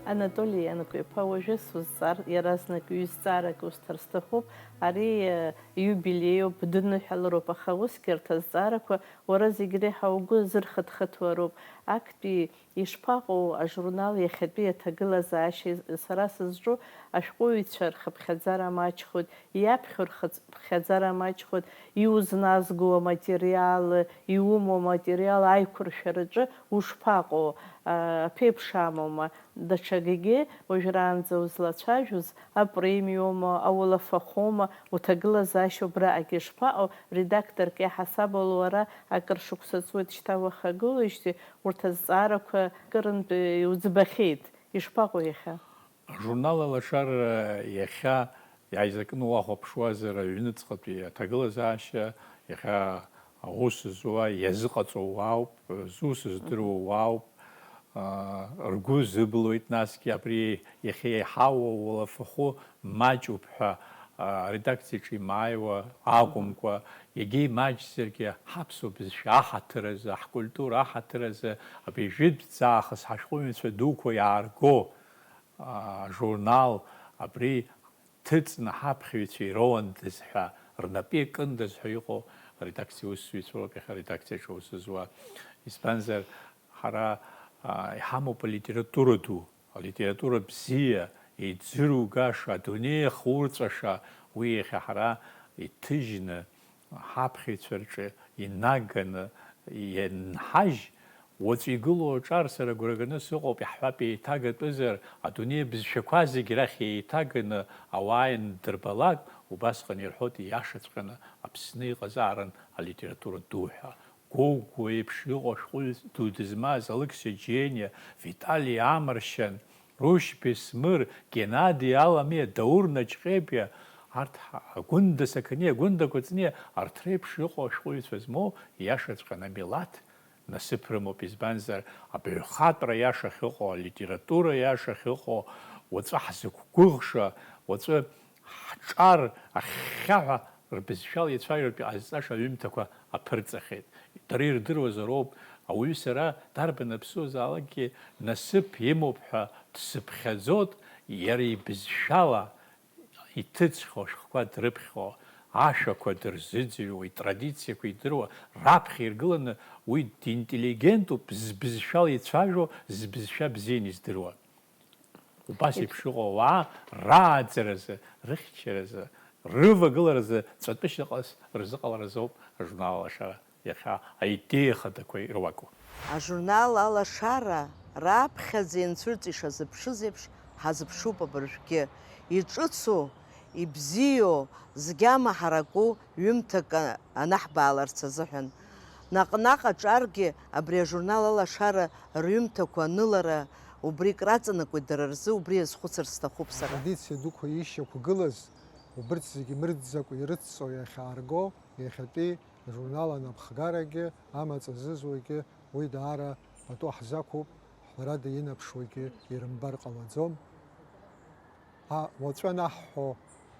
Анатоли Ианко-иԥа, уажәы сузҵаар, иаразнак ҩызҵаарак усҭар сҭахуп. Ари, э, иубилеиуп, дныҳәалароуп, аха усгьы арҭ азҵаарақәа уара зегь реиҳа угәы зырхыҭхыҭуа роуп. Актәи ишԥаҟоу ажурнал иахьатәи аҭагылазаашьа? Сара сызҿу ашәҟәыҩҩцәа рхыԥхьаӡара маҷхоит, иаԥхьо рхыԥхьаӡара маҷхоит, иузназго аматериал, иумоу аматериал аиқәыршәараҿы ушԥаҟоу, а, аԥеиԥш амоума? Даҽакгьы уажәраанӡа узлацәажәоз, апремиоума, ауалафахәыма, уҭагылазаашьа убраҟагьы ишԥаҟоу, редакторк иаҳасабала уара акыр шықәса ҵуеит шьҭа уахагылоижьҭеи, урҭ азҵаарақәа кырынтә иуӡбахьеит. Ишԥаҟоу иахьа? Ажурнал Алашара иахьа иааизакны уахәаԥшуазар, аҩныҵҟатәи аҭагылазаашьа иахьа аус зуа, иазыҟаҵоу уаауп, зус здыруа уаауп, аа, ргәы зыблуеит, насгьы абри иахьа иҳауа уалафахәы маҷуп ҳәа, аа, аредакциаҿы имааиуа акәымкәа, егьа имаҷзаргьы, ҳаԥсуа бызшәа аҳаҭыр азы, ҳкультура аҳаҭыр азы, абри жәытә ӡаахыс ҳашәҟәыҩҩцәа дуқәа иаарго, аа, ажурнал абри ҭыҵны ҳаԥхьаҩцәа ироуандаз ҳәа, рнапы иакындаз ҳәа иҟоу аредакциа усзуҩцәа роуп иахьа аредакциаҿы аус зуа. Избанзар, ҳара, а, иҳамоуп алитература ду, алитература бзиа, еиӡыругаша, адунеи ахурҵәаша, уи иахьа ҳара иҭыжьны, ҳаԥхьаҩцәа рҿы инаганы ианҳажь, уаҵәы игылоу аҿар сара агәра ганы сыҟоуп, иаҳҳәап, еиҭагатәызар, адунеи абызшәақәа зегь рахь еиҭаганы ауаа иандырбалак, убасҟан ирҳәоит, ииашаҵәҟьаны Аԥсны иҟазаарын алитература ду ҳәа. Гогәуа еиԥш иҟоу ашәҟәыҩҩы ду дызмаз Алықьса Џьениа, Витали Амаршьан, Рушь Бесмыр, Геннади Аламиа, Даур Наҷҟьебиа, арҭ ҳа-, Гәында Сақаниа, Гәында Кәыҵниа, арҭ реиԥш иҟоу ашәҟәыҩҩцәа змоу, ииашаҵәҟьаны амилаҭ насыԥ рымоуп, избанзар, абаҩхатәра иаша ахьыҟоу, алитература иаша ахьыҟоу, уаҵәы ҳзықәгәыӷша, уаҵәы ҳҿар ахьхьаҳәа рбызшәала ицәажәартә иҟазҵаша аҩымҭақәа аԥырҵахьеит. Дара ирдыруазароуп, ауаҩы сара дарбан аԥсуазаалакгьы насыԥ имоуп ҳәа дсыԥхьаӡоит, иара ибызшәала иҭыҵхьоу ашәҟәқәа дрыԥхьо, ашәақәа дырзыӡырҩуа, итрадициақәа идыруа, раԥхьа иргыланы уи динтеллигентуп, збызшәала ицәажәо, збызшәа бзианы издыруа. Убас еиԥш иҟоу ауаа рааӡаразы, рыхьчаразы, рывагыларазы ҵәатәышьа ҟалас рзыҟаларазоуп ажурнал Алашара иахьа аидеиа хадақәа ируаку. Ажурнал Алашара раԥхьаӡа ианцәырҵ ишазыԥшыз еиԥш ҳазыԥшуп абыржәгьы. Иҿыцу, ибзиоу, згьама ҳараку ҩымҭак анаҳбааларц азыҳәан. Наҟ-наҟ аҿаргьы абри ажурнал Алашара рҩымҭақәа анылара убри краҵанакуеит дара рзы, убри иазхәыцырц сҭахуп сара. Традициа дуқәа ишьақәгылаз, убырҭ зегьы мырӡӡакәа ирыцҵо иахьаарго, иахьатәи ажурнал анапхгарагьы, амаҵ азызуагьы уи даара пату ҳзақәуп, ҳәарада, инаԥшуагьы ирымбар ҟалаӡом. А, уаҵәы анаҳҳәо,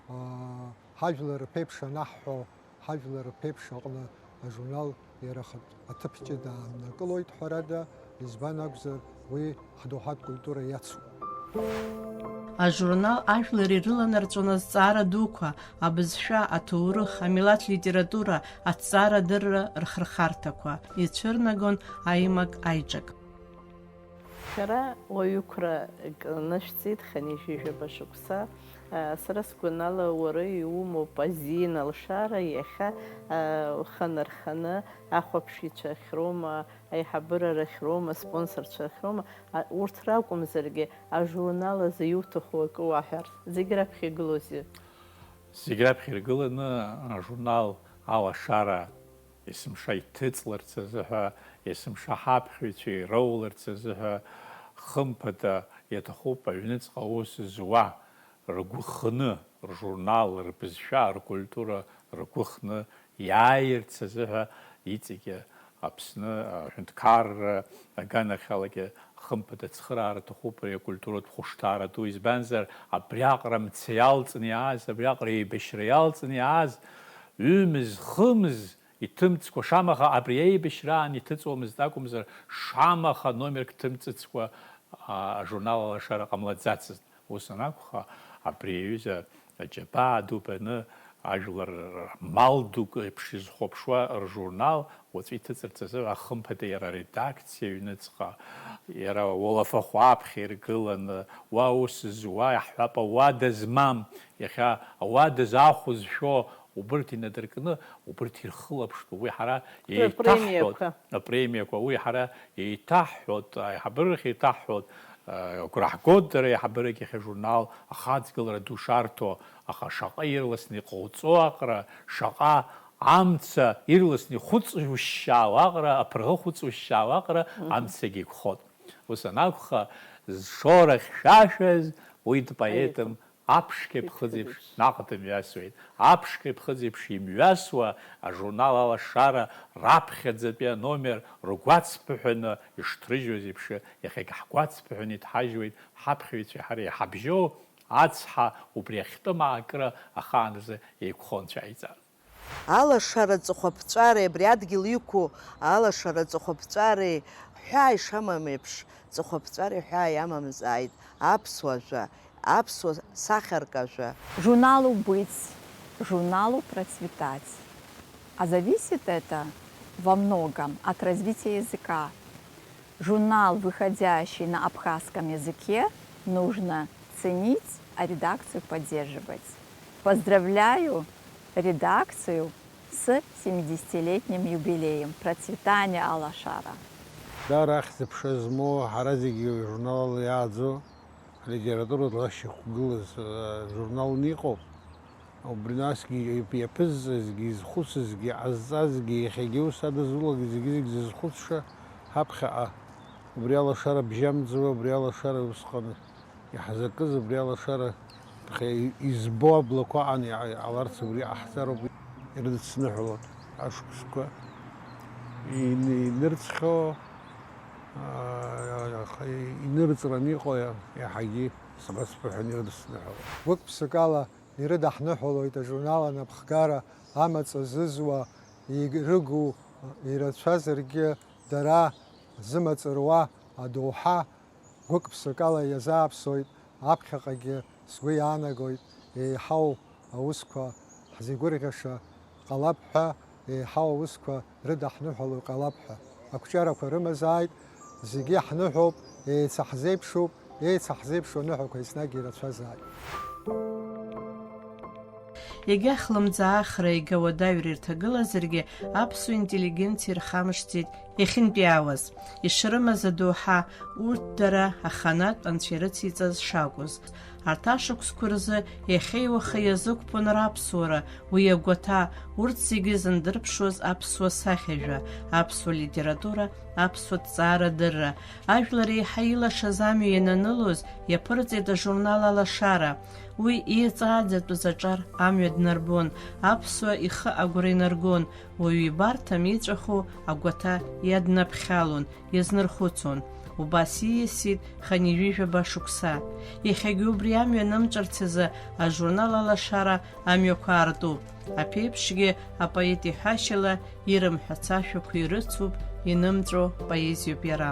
аа, ҳажәлар рԥеиԥш анаҳҳәо, ҳажәлар рԥеиԥш аҟны ажурнал иара ахатә аҭыԥ ҷыда ааннакылоит, ҳәарада, избан акәзар, уи ҳдоуҳатә культура иацуп. Ажурнал ажәлар ирыланарҵәон азҵаара дуқәа, абызшәа, аҭоурых, амилаҭ литература, аҭҵаарадырра рхырхарҭақәа, ицәырнагон аимак-аиҿак. Шәара уаҩықәра кнышәҵеит хынҩажәижәаба шықәса. Сара сгәанала, уара иумоуп азин алшара иахьа уханарханы ахәаԥшыҩцәа ахьроума, аиҳабыра рахьроума, спонсорцәа рахьроума, урҭ ракәымзаргьы, ажурнал азы иуҭаху акы уаҳәарц, зегь раԥхьа игылоузеи? Зегь раԥхьа иргыланы ажурнал Алашара есымша иҭыҵларц азыҳәа, есымша ҳаԥхьаҩцәа ироуларц азыҳәа, хымԥада, иаҭахуп аҩныҵҟа аус зуа, ргәы хны, ржурнал, рбызшәа, ркультура ргәы хны иааирц азыҳәа иҵегьы Аԥсны аҳәынҭқарра аганахьалагьы хымԥада ацхыраара аҭахуп ари акультуратә хәышҭаара ду, избанзар, абриаҟара мца иалҵны иааз, абриаҟара еибашьра иалҵны иааз, ҩымз, хымз иҭымҵкәа, шамаха абри аибашьраан иҭыҵуамызт акәымзар, шамаха номерк ҭымҵыцкәа, а, ажурнал Алашара ҟамлаӡацызт. Ус анакәха, абри аҩыза аџьабаа ду баны, ажәлар рмал дук еиԥш изхәаԥшуа ржурнал уаҵәы иҭыҵырц азы, ахымԥада, иара аредакциа аҩныҵҟа, иара ауалафахә аԥхьа иргыланы, уа ус зуа, иаҳҳәап, ауада змам, иахьа ауада захәызшәо, убырҭ инадыркны, убырҭ ирхылаԥшуа, уи ҳара еиҭаҳҳәоит, апремиақәа. Апремиақәа, уи ҳара еиҭаҳҳәоит, аиҳабыра рахь еиҭаҳҳәоит, агәра ҳгоит дара аиҳабырагьы иахьа ажурнал ахаҵгылара ду шарҭо, аха шаҟа ирласны иҟауҵо аҟара, шаҟа амца ирласны ихәыҵушьшьаау аҟара, аԥырӷы хәыҵушьшьаау аҟара, мгм, амцагьы игәхоит. Ус анакәха, зшоура хьшәашәаз уи дпоетым, аԥшқа ԥхыӡ еиԥш наҟ дымҩасуеит. Аԥшқа ԥхыӡ еиԥш имҩасуа ажурнал Алашара раԥхьаӡатәи аномер ргәацԥыҳәаны ишҭрыжьуаз еиԥш, иахьагь ҳгәацԥыҳәаны иҭҳажьуеит ҳаԥхьаҩцәеи ҳареи ҳабжьоу ацҳа, убри ахьтәы маакыра ахааназы еиқәхон цәаиҵар. Алашара ҵыхәаԥҵәареи абри адгьыл иқәу алашара ҵыхәаԥҵәареи ҳәаа ишамам еиԥш, ҵыхәаԥҵәареи ҳәаа иамамзааит аԥсуа жәа, аԥсуа сахьаркажәа. Журналу быть, журналу процветать. А зависит это во многом от развития языка. Журнал, выходящий на абхазском языке, нужно ценить, а редакцию поддерживать. Поздравляю редакцию с семидесятилетним юбилеем. Процветание, Алашара! Даара ахьӡ-аԥша змоу, ҳара зегьы журналала иааӡо, алитературатә лашьа иқәгылаз, э, журналны иҟоуп. Убри насгьы иаԥызҵазгьы, изхәыцызгьы, иҟазҵазгьы, иахьагьы ус адызулак зегьы-зегь зызхәыцша ҳаԥхьаҟа. Убри алашара бжьамӡуа, убри алашара усҟан иаҳзакыз, убри алашара ԥхьа избо аблақәа аҟан иҟаларц убри ҟаҳҵароуп. Ирыдысныҳәалон ашықәсқәа ин-, инырцхьоу, аа, аха инырҵран иҟоу иаҳагьы сабацәԥыҳәан ирыдысныҳәалон. Гәык-ԥсыкала ирыдаҳныҳәалоит ажурнал анапхгара, амаҵ азызуа, ирыгу ирацәазаргьы, дара зымаҵ руа адоуҳа гәык-ԥсыкала иазааԥсоит, аԥхьаҟагьы сгәы иаанагоит, еиҳау аусқәа ҳзеигәырӷьаша ҟалап ҳәа, еиҳау аусқәа рыдаҳныҳәало ҟалап ҳәа. Ақәҿиарақәа рымазааит, зегьы ҳныҳәоуп, еицаҳзеиԥшуп, еицаҳзеиԥшу аныҳәақәа еснагь ирацәазааит. Егьа хлымӡаахра, егьа уадаҩра ирҭагылазаргьы, аԥсуа интеллигенциа ирхамышҭӡеит иахьынтәиаауаз. Ишрымаз адоуҳа, урҭ дара аханатә анцәа ирыциҵаз шакәыз. Арҭ ашықәсқәа рзы иахьеи уахеи иазықәԥон раԥсуара, уи агәаҭа, урҭ зегьы зындырԥшуаз аԥсуа сахьажәа, аԥсуа литература, аԥсуа ҭҵаарадырра. Ажәлар еиҳа илашаз амҩа иананылоз, иаԥырҵеит ажурнал Алашара. Уи еиҵааӡатәыз аҿар амҩа днарбон, аԥсуа ихы агәра инаргон, уаҩы ибарҭам иҵәаху агәаҭа иаднаԥхьалон, иазнырхәыцуан. Убас ииасит хынҩажәижәаба шықәса. Иахьагьы убри амҩа нымҵәарц азы ажурнал Алашара амҩақәа аартуп. Аԥеиԥшгьы апоет иҳәашьала ирымҳәац ашәақәа ирыцуп, инымҵәо поезиоуп иара.